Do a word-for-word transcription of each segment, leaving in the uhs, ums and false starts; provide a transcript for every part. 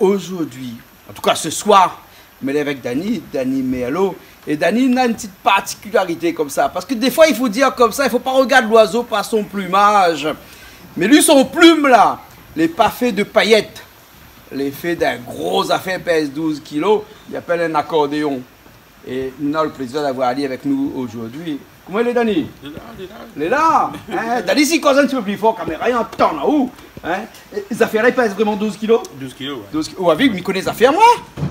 Ozordi, an tou ka se soir, mi lé avèk Dany, Dany Merlot. É Dany na in ti partikilarité konmsa. Parske défoi, i fo dir konmsa, i fo pa rogard loizo par son plumaz. Mé li, son plim la, lé pa fé de payèt. Lé fé d'in gro zafèr, i pèz douz kilo, i apèl in akordéon. É nou na le plézir d'avoir ali avèk nou ozordi. Koman i lé, Dany ? Lé la, lé la. Lé la, in ? Dany, si koz in ti pé pli for, kaméra i antann aou, in ? É zafèr la, i pèz vréman douz kilo ? Douz kilo, oué. Douz ki-, ou la vi, mi koné zafèr, moin.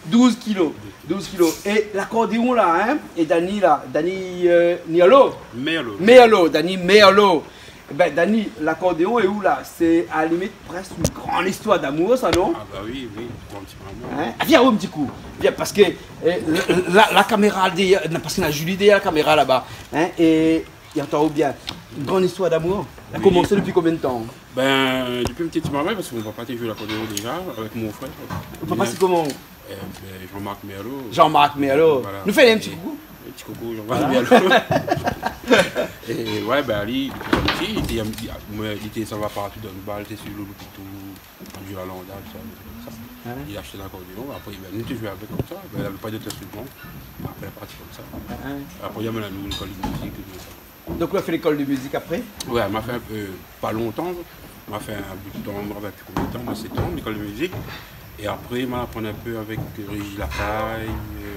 Douz kilo, douz kilo. É lakordéon la, in ? É Dany la, Dany, euh, Merlot. Merlot. Merlot, Dany Merlot. Ében, Dany, lakordéon é ou la, sé a la limit prèsk in gran istoir d'amour, sa, non ? Ah ba oui, oui, in ti pé amour. In ? Ah, vien, in ti kou. Vien, parske, euh, la, la, la kaméra dèrièr, non, parske na Julie dèrièr la kaméra laba, in, é i antann aou bien. In gran istoir d'amour. La komans dopi konbien d'tan ? Bin, dopi in ti moman, parske mon papa té zoué lakordéon déza, avèk mon frèr. Out papa, sé koman ? Eh ben, Jean-Marc Merlot. Jean-Marc Merlot. Voilà. Nou fé in ti koukou. In ti koukou, Jean-Marc Merlot. É oué, bin, li, dopi pti, li té, li, moin, li té sava partou dann bal, té si lo Lopitou, an Jolalanda, tousa, konmsa. Oué. Li la ashté in akordéon, apré, bin, nou té zoué avèk konmsa, bin, li lavé pa d'ot instriman. Apré, li la parti konmsa. Oué. Apré, li la amenn anou lékol de mizik, tousa. Donk, ou la fé lékol de mizik apré ? Oué, ma fé in pé, pa lontan, ma fé in bout d'tan, ma fé pi konbien d'tan, ma, sèt an, lékol de mizik. É apré, ma aprann in pé avèk, euh, Régis Lacaille, euh,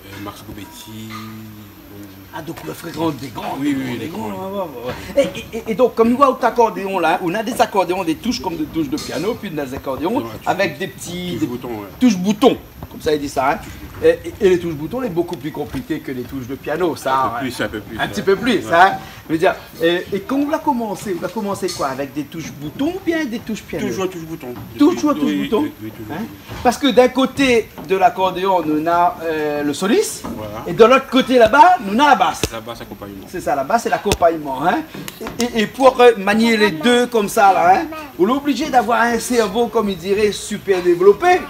euh, Max Gobetti, euh. Ah, donk ou la frékant dé gran, oui, dé gran, oui, dé gran, oué, oué, oué. É, é, é, é donk, konm nou voi out akordéon la, ou na dé akordéon, dé toush konm dé toush de piano, pi ou na dé akordéon avèk dé ti, dé toush bouton, oué. Toush bouton. Konmsa i di sa, in. É, é, é lé toush bouton lé bokou pli konpliké ke lé toush de piano, sa, in. In pé plis, in pé plis, in. In ti pé plis, in. Oué. Mi vé dir, é, é kan ou la komansé, ou la komansé koi, avèk dé toush bouton oubien dé toush piano ? Touzour toush bouton. Touzour toush bouton, in ? Oui, oui, oui, touzour toush bouton. Parske d'in koté de lakordéon, nou na, euh, le solis, voilà, é de lot koté laba, nou na la bas. La bas akonpagnman. Sé sa, la bas, sé lakonpagnman, in. É, é, é pou, euh, manié lé dé konmsa la, in, ou lé oblizé d'avoir in sèrvo, konm i diré, super dévlopé.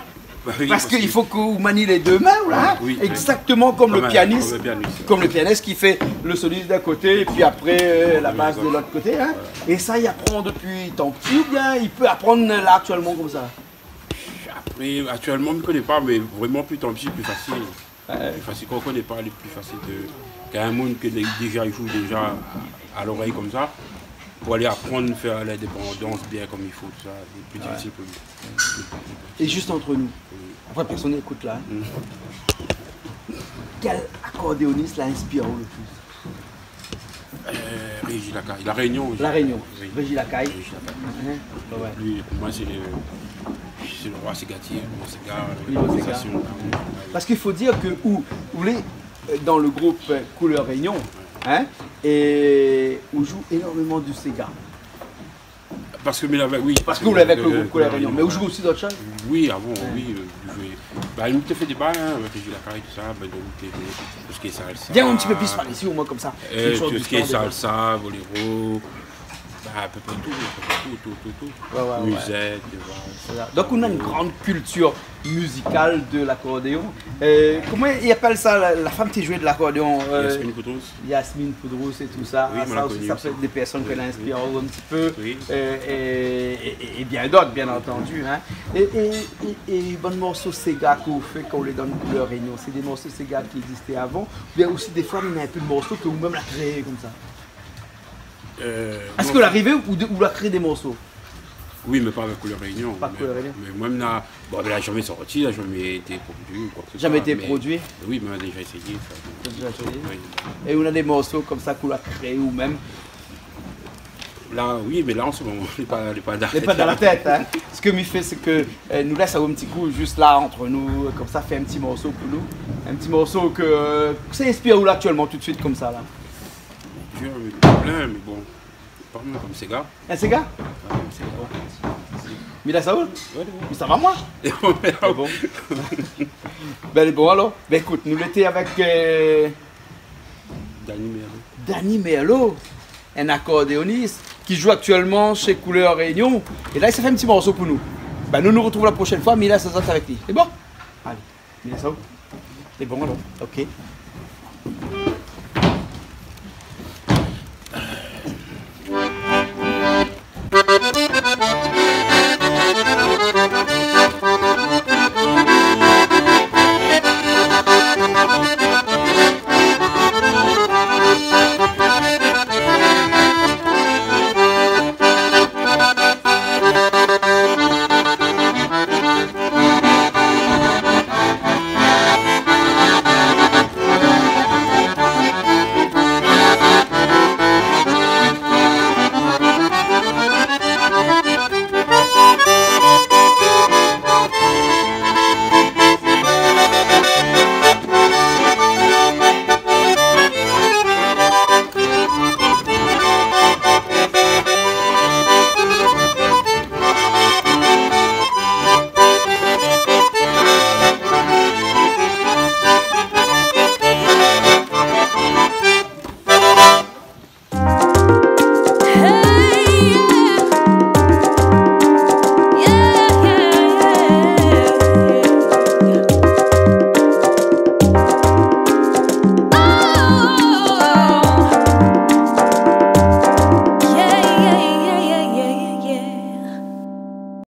Ba oui, parske i fo ke ou mani lé dé min, la, in. Oui, oui. Égzaktoman konm le pianis, konm le pianis, konm le pianis ki fé le solis d'in koté, épi apré, euh, la bas de lot koté, in. Voilà. É sa, i aprann dopi tan pti, oubien i pé aprann la aktièlman konmsa ? Apré, aktièlman, mi koné pa, mé vréman, pli tan pti, pli fasil. Oué. Pli fasil. Kan ou koné pa, lé pli fasil de, kan in moun ke lé déza, i zoué déza a, a lorèy konmsa, pou alé aprann fé lindépandans bien konm i fo, tousa, lé pli difisil pou li. É zis ant nou. Oui. Apré, pèrsone i ékout la, in. Mm. Kèl akordéonis la inspir aou le plis ? Euh, Régis Lacaille, La Réunion, Régis Lacaille. La Réunion, oui. Régis Lacaille. Régis Lacaille. In, oué, oué. Li, pou moin, sé le, sé le roi ségatié, le séga, oui, le séga. L'improvizasyon, la, oui. Parske i fo dir ke ou, ou lé, euh, dan le group, euh, Couleur Réunion, in, é ou zoué énormeman du séga. Parske mi lavé, oui. Parske ou lavé avèk le group Couleur Réunion. Mé ou zoué osi dot shoz ? Oui, avan, oui, euh, mi zoué. Ba, nou té fé dé bal, in, avèk Régis Lacaille, tousa, ba, donk, té, tout sak lé salsa. Vien in ti pé plis par isi, omoin konmsa. Euh, tout sak lé salsa, boléro, ba, a pé pré tout, tout, tout, tout. Oué, oué, oué. Mizèk, dé vals. Voilà. Donk, ou na in gran kiltir mizikal de lakordéon. Euh, koman i apèl sa, la, la fanm ki zoué de lakordéon, euh, Yasmine Poudrousse. Yasmine Poudrousse é tousa. Oui, ah, sa osi, sa fé dé pèrsone ke la inspir aou in ti pé. Oui. Euh, é, é, é, é bien dot, bien antandi, in. É, é, é, é bann morso séga ke ou fé kan ou lé dan Couleur Réunion, sé dé morso séga ki égzisté avan, oubien osi défoi, néna in pé de morso ke ou mèm la kréé konmsa ? Euh, non. Èske ou la arivé ou de, ou la kréé dé morso ? Oui, mé pa avèk Couleur Réunion. Pa Couleur Réunion. Mé, mé moin, na, bon, mé la zamé sorti, la zamé été produi ou koi ke se soi, mé oui, mé nou la déza éséyé, sa. Ou la déza éséyé ? Oui. É ou na dé morso konmsa ke ou la kréé ou mèm ? La, oui, mé la, an se moman, lé pa, lé pa dan la tèt. Lé pa dan la tèt, in. Sak mi fé, sé ke, euh, nou lès aou in ti kou, zis la, ant nou, konmsa, fé in ti morso pou nou. In ti morso ke, euh, sa i inspir aou la aktièlman, tout suit, konmsa, la ? Dieu, mé plin, mé bon. Pa mal konm séga. In séga ? Oué. Séga, oué. Mila Saoul ? Oué, oué. Mé sa va, moin ? Lé bon. Lé bon. Bin, lé bon, alor. Bin, ékout, nou lété avèk, euh, Dany Merlot. Dany Merlot, in akordéonis ki zoué aktièlman shé Couleur Réunion. É la, li sa fé in ti morso pou nou. Bin, nou nou rotrouv la proshèn foi, Mila sa zot avèk li. Lé bon ? Alé. Mila Saoul ? Lé bon, alor. Ok.